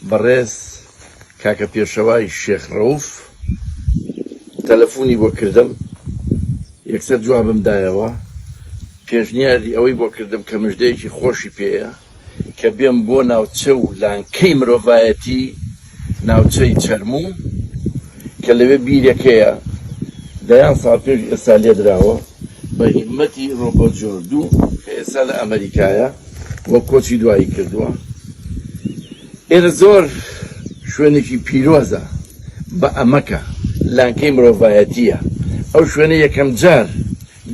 بەڕێز کاکە پێشەوای شێخ ڕەوف تەلەفونی بۆ کردم یەکسەر جوابم دایەوە پێشنیاری ئەوەی بۆ کردم کە مژدەیەکی خۆشی پێیە کە بێم بۆ ناوچە و لانکەی مرۆڤایەتی ناوچەی چەرموو کە لەوێ بیرێک هەیە دەیان ساڵ پێش ئێستا لێدراوە بە هیمەتی ڕۆبۆت جۆردو کە ئێستا لە ئەمەریکایە و کۆچی دوایی کردووە. ئێرە زۆر شوێنێکی پیرۆزە بە ئەمەکە لانکەی مرۆڤایەتییە. ئەو شوێنە یەکەم جار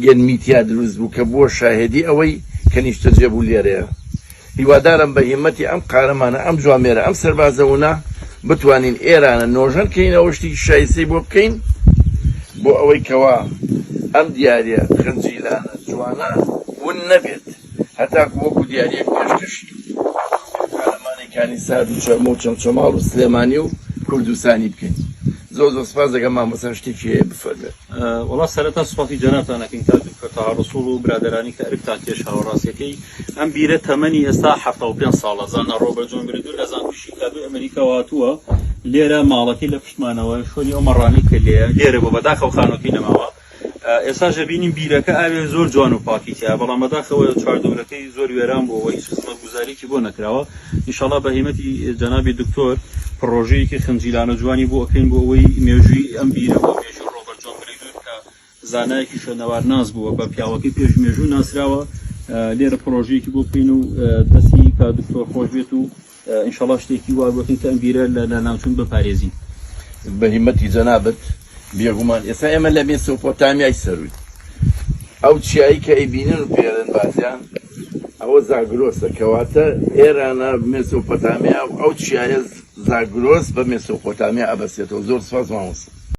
گەنمی تیا دروست بوو کە بووە شاهێدی ئەوەی کە نیشتەجێ بوو لێرەیە. هیوادارم بە هیمەتی ئەم قارەمانە، ئەم جوامێرە، ئەم سەربازە ونە بتوانین ئێرانە نۆژەن کەینەوە شتێکی شایستەی بۆ بکەین بۆ ئەوەی کەوا ئەم دیاریە خنجیلانە جوانە ون نەبێت هەتاکو وەکو دیاریەک پێشکەشی قارەمانی کانی سارد و چەرمۆ و چەمچەماڵ و سلێمانی و کوردستانی بکەین. زۆر زۆر سپاس دەکەم مامۆستا شتێکی هەیە بفەرموێت. وەڵا سەرەتا سوپاسی جەنابتان ئەکەین کاک دکتۆر تەها ڕەسوڵ و برادەرانی کە ئەرکتان کێشاوە ڕاستیەکەی ئەم بیرە تەمەنی ئێستا 75 ساڵە زانا ڕۆبەرت جۆن بریدور لە زانکۆی شیکاگۆی ئەمریکاوە هاتووە لێرە ماڵەکەی لە پشتمانەوە شوێنی ئەو مەڕانەی کە لێیە لێرە بۆ بەداخەوە خانووەکەی نەماوە ئێستاش دەبینین بیرەکە ئاوێ زۆر جوان و پاکی تیا بەڵام بەداخەوە چواردەورەکەی زۆر وێران بووە و هیچ خزمەتگوزاریکی بۆ نەکراوە ئینشاڵا بە هیمەتی جەنابی دکتۆر پڕۆژەیەکی خنجیلانە جوانی بۆ ئەکەین بۆ ئەوەی مێژووی ئەم بیرە و مێژووی ڕۆبەرت جۆن بریدور کە زانایەکی شوێنەوارناس بووە بە پیاوەکەی پێش مێژوو ناسراوە لێرە پڕۆژەیەکی بۆ بکەین و دەستی کا دکتۆر خۆش بێت و ئینشاڵا شتێکی وا بکەین کە ئەم بیرە لە لەناوچوون بپارێزین. بە هیمەتی جەنابت بێگومان ئێستا ئێمە لە مێسۆپۆتامیای سەرووین ئەو چیایی کە ئەیبینن و پێرن بازیان ئەوە زاگرۆسە کەواتە ئێرانە مێسۆپۆتامیا و ئەو چیایە زاگرۆس بە مێسۆپۆتامیا ئەبەسێتەوە زۆر سپاس مامۆستا.